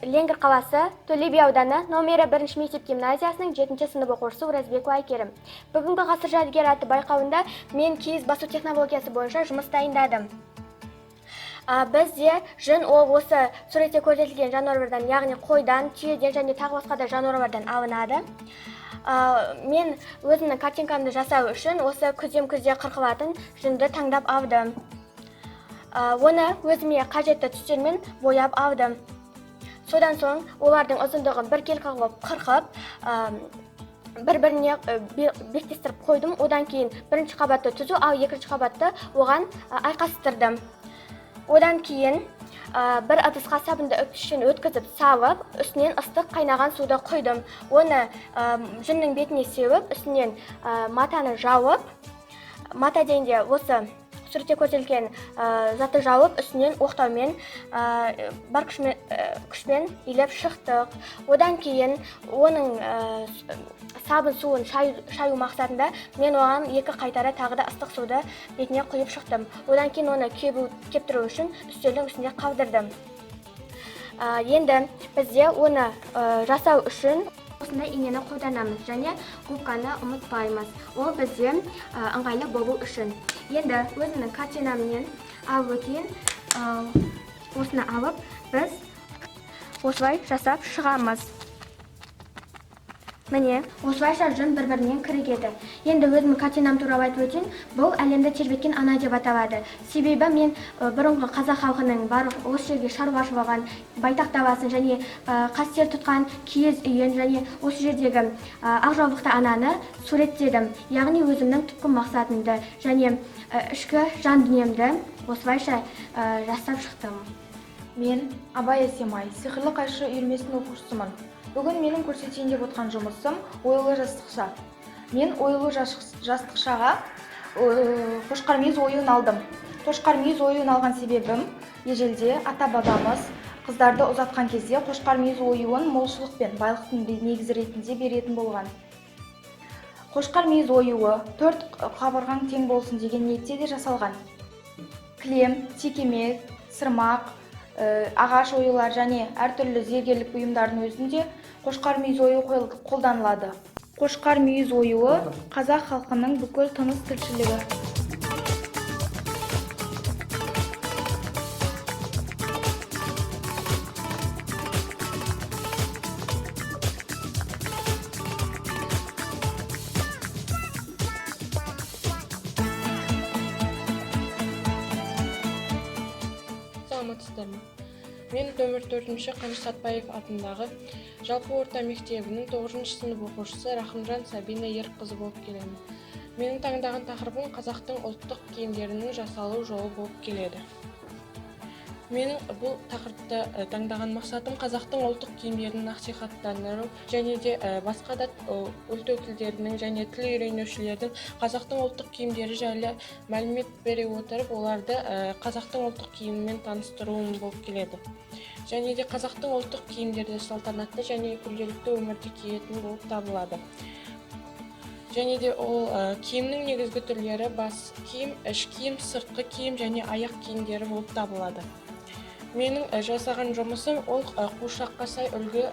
Ленгір қаласы, Төле би ауданы, номері 1 мектеп гимназиясының 7 сынып оқушысы Оразбекова Әйгерім. Бүгінгі ғасыр жәдігері атты байқауында мен киіз басу технологиясы бойынша жұмыс дайындадым. Бізде жүн ол осы суретте көрсетілген жануарлардан, яғни қойдан, түйеден және тағы басқа да жануарлардан алынады. Мен өзімнің картинкамды жасау үшін осы күзем-күзде қырқылатын жүнді таңдап алдым. Оны өзіме қажетті түстермен бояп алдым. Содан соң олардың ұзындығын біркелкі қылып қырқып, бір-біріне бектестіріп қойдым. Одан кейін бірінші қабатты түзу, ал екінші қабатты оған айқастырдым. Одан кейін бір ыдысқа сабынды үкішін өткізіп салып, үстінен ыстық қайнаған суды құйдым. Оны жүннің бетіне сеуіп, үстінен матаны жауып, мата дегенде осы суретте көрсетілген затты жауып, үстінен оқтаумен, бар күшпен илеп шықтық. Одан кейін оның сабын суын шаю мақсатында мен оған екі қайтара тағы да ыстық суды бетіне құйып шықтым. Одан кейін оны кептіру үшін үстелдің үстінде қалдырдым. Енді бізде оны жасау үшін осындай инені қолданамыз және губканы ұмытпаймыз. Ол бізде ыңғайлы болу үшін. Енді өзімнің картинаммен алып өтейін. Осыны алып біз осылай жасап шығамыз. Міне, осылайша жүн бір-бірінен кірігеді. Енді өзімнің картинам туралы айтып өтейін. Бұл әлемді тербеткен ана деп аталады. Себебі мен бұрынғы қазақ халқының барлық осы жерге шаруашылығын, байтақ даласын және қастер тұтқан киіз үйін және осы жердегі ақ жаулықты ананы суреттедім. Яғни өзімнің түпкі мақсатымды және ішкі жан дүниемді осылайша жасап шықтым. Мен Абай Әсемай, сиқырлы қайшы үйірмесінің оқушысымын. Бүгін менің көрсетейін деп отқан жұмысым оюлы жастықша. Мен оюлы жастықшаға қошқар мүйіз оюын алдым. Қошқар мүйіз оюын алған себебім, ежелде ата-бабамыз қыздарды ұзатқан кезде қошқар мүйіз оюын молшылық пен байлықтың негізі ретінде беретін болған. Қошқар мүйіз оюы төрт қабырғаң тең болсын деген ниетте де жасалған. Кілем, текеме, сырмақ, ағаш оюлар және әртүрлі зергерлік бұйымдардың өзінде қошқар мүйіз оюы қолданылады. Қошқар мүйіз оюы қазақ халқының бүкіл тыныс тіршілігі. Саламатсыздар ма? Мен нөмір 4-ші Қаныш Сәтбаев атындағы жалпы орта мектебінің 9-шы сынып оқушысы Рахымжан Сабина Ерікқызы болып келемін. Менің таңдаған тақырыбым қазақтың ұлттық киімдерінің жасалу жолы болып келеді. Менің бұл тақырыпты таңдаған мақсатым қазақтың ұлттық киімдерін насихаттандыру және де басқа да ұлт өкілдерінің және тіл үйренушілердің қазақтың ұлттық киімдері жайлы мәлімет бере отырып, оларды қазақтың ұлттық киімімен таныстыруым болып келеді. Және де қазақтың ұлттық киімдері салтанатты және күнделікті өмірде киетін болып табылады. Және де ол киімнің негізгі түрлері бас киім, іш киім, сыртқы киім және аяқ киімдері болып табылады. Менің жасаған жұмысым ол қуыршаққа сай үлгі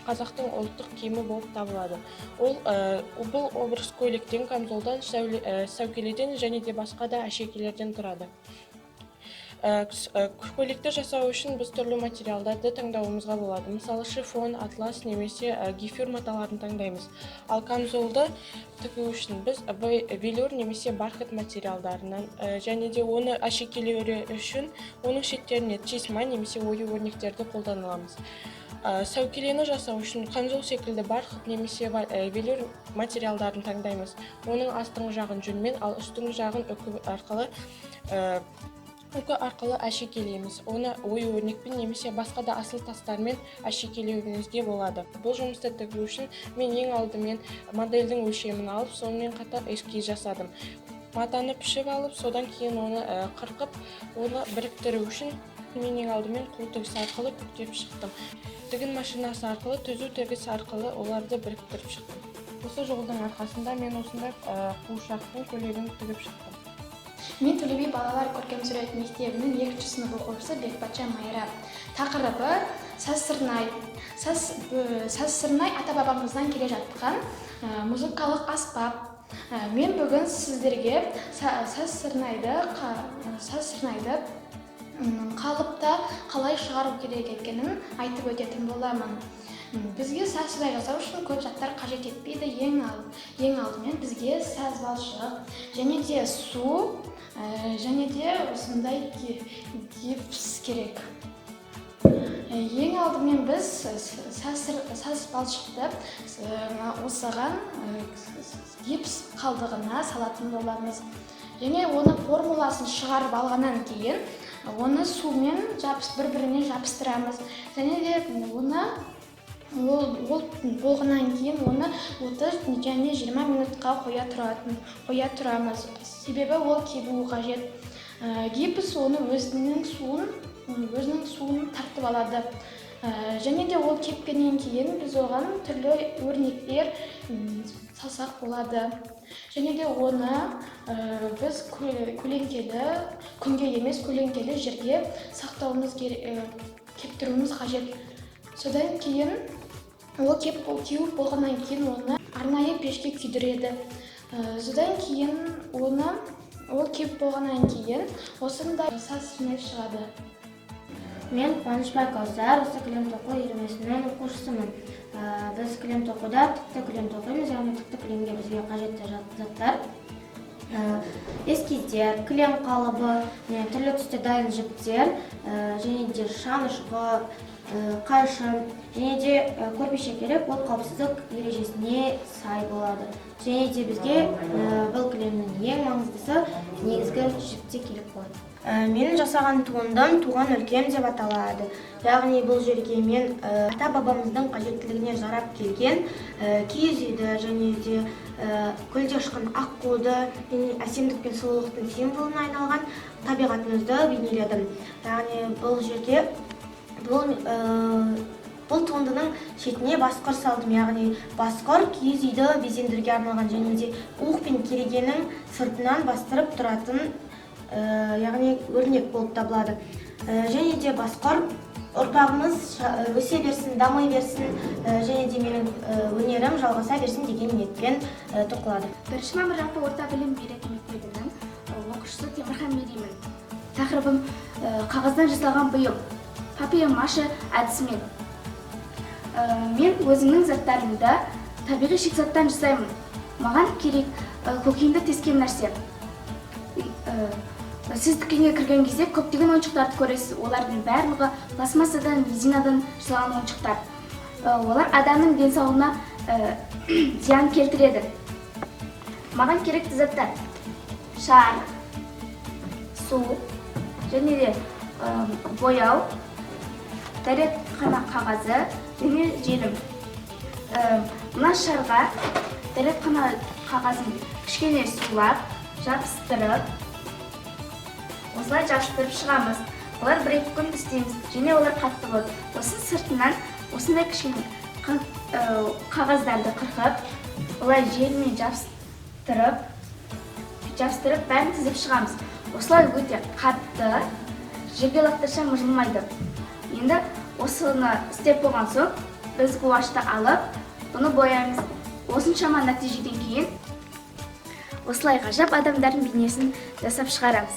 қазақтың ұлттық киімі болып табылады. Бұл образ көйлектен, камзолдан, сәукеледен және де басқа да әшекейлерден тұрады. Көйлекті жасау үшін біз түрлі материалдарды таңдауымызға болады. Мысалы, шифон, атлас немесе гипюр маталарын таңдаймыз. Ал камзолды тігу үшін біз велюр немесе бархат материалдарынан және де оны әшекейлеу үшін оның шеттеріне чесма немесе ою өрнектерді қолданыламыз. Сәукелені жасау үшін камзол секілді бархат немесе велюр материалдарын таңдаймыз. Оның астыңғы жағын жүнмен, ал үстіңгі жағын үкі арқылы әшекейлейміз. Оны ою өрнекпен немесе басқа да асыл тастармен әшекейлеуімізге болады. Бұл жұмысты тігу үшін мен ең алдымен модельдің өлшемін алып, сонымен қатар эскиз жасадым. Матаны пішіп алып, содан кейін оны қырқып, оны біріктіру үшін мен ең алдымен қол тігісі арқылы күптеп шықтым. Тігін машинасы арқылы, түзу тігіс арқылы оларды біріктіріп шықтым. Осы жолдың арқасында мен осындай қуыршақтың көйлегін тігіп шықтым. Мен Төле би балалар көркемсурет мектебінің 2 сынып оқушысы Бекбатша Майра. Тақырыбы Саз сырнай. Саз сырнай ата бабамыздан келе жатқан музыкалық аспап. Мен бүгін сіздерге саз сырнайды қалыпта қалай шығару керек екенін айтып өтетін боламын. Бізге саз сырнай жасау үшін көп заттар қажет етпейді. Ең алдымен бізге саз балшық және де су, және де осындай гипс керек. Ең алдымен біз саз балшықты осыған, гипс қалдығына салатын боламыз және оны формуласын шығарып алғаннан кейін оны сумен бір біріне жабыстырамыз және де оны ол болғаннан кейін оны 30 және 20 минутқа қоя тұрамыз, себебі ол кебуі қажет. Гипс оны өзінің суын тартып алады. Және де ол кепкеннен кейін біз оған түрлі өрнектер салсақ болады және де оны біз көлеңкелі, күнге емес, көлеңкелі жерге сақтауымыз керек, кептіруіміз қажет. Содан кейін ол кеуіп болғаннан кейін оны арнайы пешке күйдіреді. Содан кейін оны ол кеуіп болғаннан кейін осындай саз сырнай шығады. Мен Қуанышбай Кәусар, осы кілем тоқу үйірмесінің оқушысымын. Біз кілем тоқуда тікті кілем тоқимыз, яғни тікті кілемге бізге қажетті заттар: эскиздер, кілем қалыбы, түрлі түсті дайын жіптер, және де шанышқы, қайшы және де көрпеше керек, ол қауіпсіздік ережесіне сай болады. Және де бізге бұл кілемнің ең маңыздысы негізгі жіп те керек болады. Менің жасаған туындым «Туған өлкем» деп аталады. Яғни бұл жерге мен ата бабамыздың қажеттілігіне жарап келген киіз үйді және де көлде ұшқан аққуды және әсемдік пен сұлулықтың символына айналған табиғатымызды бейнеледім. Яғни бұл жерге бұл туындының шетіне басқұр салдым, яғни басқұр киіз үйді безендіруге арналған және де уық пен керегенің сыртынан бастырып тұратын, яғни өрнек болып табылады. Және де басқұр ұрпағымыз өсе берсін, дами берсін, және де менің өнерім жалғаса берсін деген ниетпен тоқылады. 1 мамыр жалпы орта білім беретін мектебінің оқушысы Темірхан Мереймін. Тақырыбым қағаздан жасалған бұйым, папье маше әдісімен. Мен өзімнің заттарымды табиғи шикізаттан жасаймын. Маған керек көкейімді тескен нәрсе. Сіз дүкенге кірген кезде көптеген ойыншықтарды көресіз. Олардың барлығы пластмассадан, резинадан жасалған ойыншықтар. Олар адамның денсаулығына зиян келтіреді. Маған керекті заттар: шар, су және де бояу, дәретхана қағазы және желім. Мына шарға дәретхана қағазын кішкене сулап, жабыстырып, осылай жабыстырып шығамыз. Олар 1-2 күн істейміз және олар қатты болады. Сосын сыртынан осындай кішкене қағаздарды қырқып, олай желіммен жабыстырып жабыстырып, бәрін тізіп шығамыз. Осылай өте қатты, жерге лақтырсаң, мыжылмайды. Енді осыны істеп болған соң біз гуашты алып, бұны бояймыз. Осыншама нәтижеден кейін осылай ғажап адамдардың бейнесін жасап шығарамыз.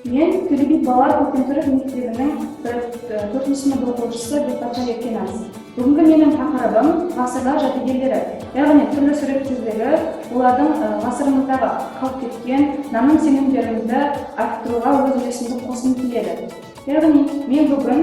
Мен Төлеби балалар көркемсурет мектебінің төртінші сынып оқушысы Бекбатша Еркеназ. Бүгінгі менің тақырыбым ғасырлар жәдігерлері, яғни түрлі суреттердегі олардың ғасырымыздағы қалып кеткен наным сенімдерімізді арттыруға өз үлесімді қосқым келеді. Яғни мен бүгін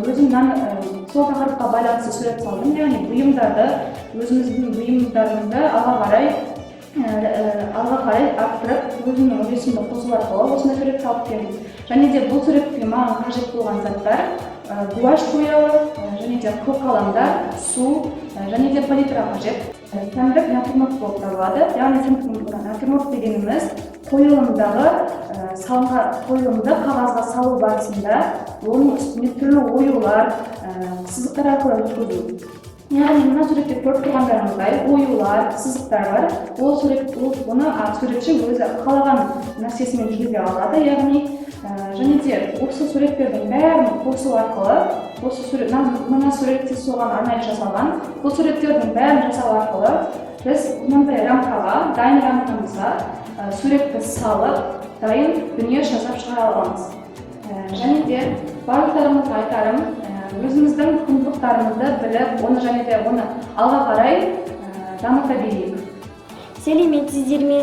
өзім сол тақырыпқа байланысты сурет салдым, яғни бұйымдарды, өзіміздің бұйымдарымызды алға қарай арттырып, өзімнің үлесімді қосу арқылы осындай сурет салып келдім. Және де бұл суретке маған қажет болған заттар: гуашь бояуы, және де қылқаламдар, су және де палитра қажет. Сәндік натюрморт болып табылады. Яғни сәндік натюрморт дегеніміз қойылымдағы салынған қойылымды қағазға салу барысында оның үстіне түрлі оюлар, сызықтар арқылы өткізу. Яғни мына суретте көріп тұрғандарыңыздай, оюлар, сызықтар бар. Ол сурет, ол оны суретші өзі қалаған нәрсесімен жүргізе алады. Яғни және де осы суреттердің бәрін қосу арқылы Осы сурет, мына суретте соған арнайы жасалған. Бұл суреттердің бәрін жасау арқылы біз мынандай рамкаға, дайын рамкамызға суретті салып, дайын дүние жасап шығара аламыз. Және де барлықтарыңызға айтарым, өзіміздің құндылықтарымызды біліп, оны және де оны алға қарай дамыта берейік. Сәлеметсіздер ме?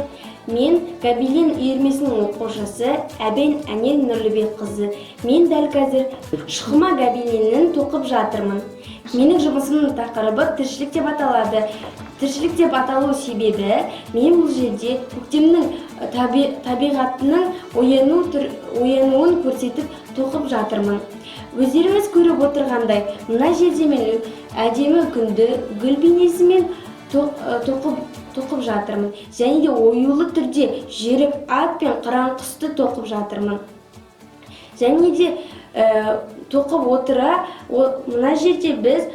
Мен гобелен үйірмесінің оқушысы Әбен Әнел Нұрлыбекқызы. Мен дәл қазір шұқыма гобеленін тоқып жатырмын. Менің жұмысымның тақырыбы «Тіршілік» деп аталады. Тіршілік деп аталу себебі, мен бұл жерде көктемнің табиғатының оянуын көрсетіп тоқып жатырмын. Өздеріңіз көріп отырғандай, мына жерде мен әдемі күнді гүл бейнесімен тоқып жатырмын және де оюлы түрде жүйрік ат пен қыран құсты тоқып жатырмын. Және де тоқып отыра мына жерде біз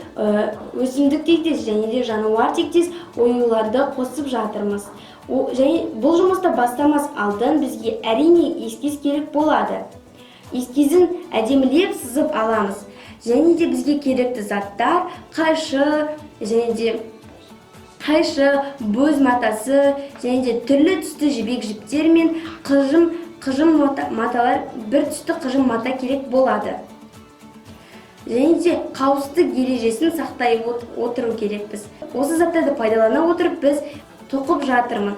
өсімдік тектес және де жануар тектес оюларды қосып жатырмыз. Және бұл жұмысты бастамас алдын бізге, әрине, эскиз керек болады. Эскизін әдемілеп сызып аламыз. Және де бізге керекті заттар: қайшы және де қайшы, боз матасы және де түрлі түсті жібек жіптер мен қыжым маталар, бір түсті қыжым мата керек болады. Және де қауіпсіздік ережесін сақтай отыру керекпіз. Осы заттарды пайдалана отырып, біз тоқып жатырмын.